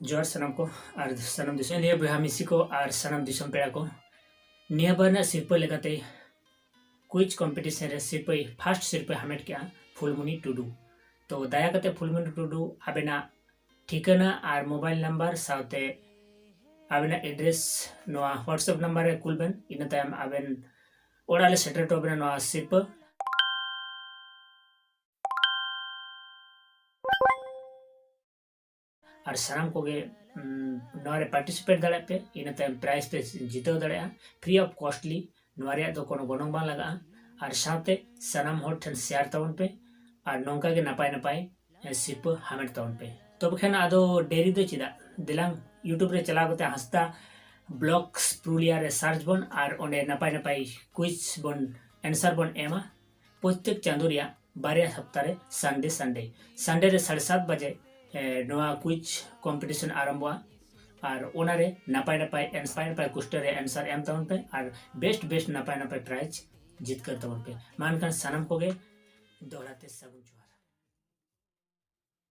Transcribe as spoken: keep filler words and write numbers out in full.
ᱡᱚᱦᱟᱨ ᱥᱟᱱᱟᱢ ᱠᱚ ᱟᱨ ᱥᱟᱱᱟᱢ ᱫᱤᱥᱚᱢ ᱱᱤᱭᱟᱹ ᱵᱚᱭᱦᱟ ᱢᱤᱥᱤ ᱠᱚ ᱟᱨ ᱥᱟᱱᱟᱢ ᱫᱤᱥᱚᱢ ᱯᱮᱲᱟ ᱠᱚ᱾ ᱱᱤᱭᱟᱹ ᱵᱟᱨ ᱨᱮᱱᱟᱜ ᱥᱤᱨᱯᱟᱹ ᱞᱮᱠᱟᱛᱮ ᱠᱩᱭᱤᱡᱽ ᱠᱚᱢᱯᱤᱴᱤᱥᱚᱱ ᱨᱮ ᱥᱤᱨᱯᱟᱹᱭ ᱯᱷᱟᱥᱴ ᱥᱤᱨᱯᱟᱹᱭ ᱦᱟᱢᱮᱴ ᱠᱮᱜᱼᱟ ᱯᱷᱩᱞᱢᱩᱱᱤ ᱴᱩᱰᱩ᱾ ᱛᱚ ᱫᱟᱭᱟ ᱠᱟᱛᱮ ᱯᱷᱩᱞᱢᱩᱱᱤ ᱴᱩᱰᱩ ᱟᱵᱮᱱᱟᱜ ᱴᱷᱤᱠᱟᱹᱱᱟ ᱟᱨ ᱢᱳᱵᱟᱭᱤᱞ ᱱᱟᱢᱵᱟᱨ ᱥᱟᱶᱛᱮ ᱟᱵᱮᱱᱟᱜ ᱮᱰᱨᱮᱥ ᱱᱚᱣᱟ ᱦᱳᱣᱟᱴᱥᱮᱯ ᱱᱟᱢᱵᱟᱨ ᱨᱮ ᱠᱩᱞ ᱵᱮᱱ᱾ ᱤᱱᱟᱹ ᱛᱟᱭᱚᱢ ᱟᱵᱮᱱ ᱚᱲᱟᱜ ᱞᱮ ᱥᱮᱴᱮᱨ ᱦᱚᱴᱚ ᱟᱵᱮᱱᱟ ᱱᱚᱣᱟ ᱥᱤᱨᱯᱟᱹ᱾ ᱟᱨ ᱥᱟᱱᱟᱢ ᱠᱚᱜᱮ ᱱᱚᱣᱟ ᱨᱮ ᱯᱟᱨᱴᱤᱥᱤᱯᱮᱴ ᱫᱟᱲᱮᱭᱟᱜ ᱯᱮ᱾ ᱤᱱᱟᱹ ᱛᱟᱭᱚᱢ ᱯᱨᱟᱭᱤᱡᱽ ᱯᱮ ᱡᱤᱛᱟᱹᱣ ᱫᱟᱲᱮᱭᱟᱜᱼᱟ ᱯᱷᱨᱤ ᱚᱯᱷ ᱠᱚᱥᱴᱞᱤ᱾ ᱱᱚᱣᱟ ᱨᱮᱭᱟᱜ ᱫᱚ ᱠᱳᱱᱳ ᱜᱚᱱᱚᱝ ᱵᱟᱝ ᱞᱟᱜᱟᱜᱼᱟ᱾ ᱟᱨ ᱥᱟᱶᱛᱮ ᱥᱟᱱᱟᱢ ᱦᱚᱲ ᱴᱷᱮᱱ ᱥᱮᱭᱟᱨ ᱛᱟᱵᱚᱱ ᱯᱮ᱾ ᱟᱨ ᱱᱚᱝᱠᱟ ᱜᱮ ᱱᱟᱯᱟᱭ ᱱᱟᱯᱟᱭ ᱥᱤᱨᱯᱟᱹ ᱦᱟᱢᱮᱴ ᱛᱟᱵᱚᱱ ᱯᱮ᱾ ᱛᱚᱵᱮ ᱠᱷᱟᱱ ᱟᱫᱚ ᱰᱮᱨᱤ ᱫᱚ ᱪᱮᱫᱟᱜ? ᱫᱮᱞᱟᱝ ᱭᱩᱴᱩᱵᱽ ᱨᱮ ᱪᱟᱞᱟᱣ ᱠᱟᱛᱮ ᱦᱟᱸᱥᱫᱟ ᱵᱞᱚᱜᱥ ᱯᱩᱨᱩᱞᱤᱭᱟ ᱨᱮ ᱥᱟᱨᱪ ᱵᱚᱱ ᱟᱨ ᱚᱸᱰᱮ ᱱᱟᱯᱟᱭ ᱱᱟᱯᱟᱭ ᱠᱩᱭᱤᱡᱽ ᱵᱚᱱ ᱮᱱᱥᱟᱨ ᱵᱚᱱ ᱮᱢᱟ᱾ ᱯᱨᱚᱛᱛᱮᱠ ᱪᱟᱸᱫᱳ ᱨᱮᱭᱟᱜ ᱵᱟᱨᱭᱟ ᱦᱟᱯᱛᱟ ᱨᱮ ᱥᱟᱱᱰᱮ ᱥᱟᱱᱰᱮ ᱥᱟᱱᱰᱮ ᱨᱮ ᱥᱟᱲᱮ ᱥᱟᱛ ᱵᱟᱡᱮ ᱱᱚᱣᱟ ᱠᱩᱭᱤᱡᱽ ᱠᱚᱢᱯᱤᱴᱤᱥᱚᱱ ᱟᱨᱟᱢᱵᱷᱚᱜᱼᱟ᱾ ᱟᱨ ᱚᱱᱟᱨᱮ ᱱᱟᱯᱟᱭ ᱱᱟᱯᱟᱭ ᱱᱟᱯᱟᱭ ᱱᱟᱯᱟᱭ ᱠᱩᱥᱴᱟᱹ ᱨᱮ ᱮᱱᱥᱟᱨ ᱮᱢ ᱛᱟᱵᱚᱱ ᱯᱮ ᱟᱨ ᱵᱮᱥᱴ ᱵᱮᱥᱴ ᱱᱟᱯᱟᱭ ᱱᱟᱯᱟᱭ ᱯᱨᱟᱭᱤᱡᱽ ᱡᱤᱛᱠᱟᱹᱨ ᱛᱟᱵᱚᱱ ᱯᱮ᱾ ᱢᱟ ᱮᱱᱠᱷᱟᱱ ᱥᱟᱱᱟᱢ ᱠᱚᱜᱮ ᱫᱚᱦᱲᱟ ᱛᱮ ᱥᱟᱹᱜᱩᱱ ᱡᱚᱦᱟᱨ᱾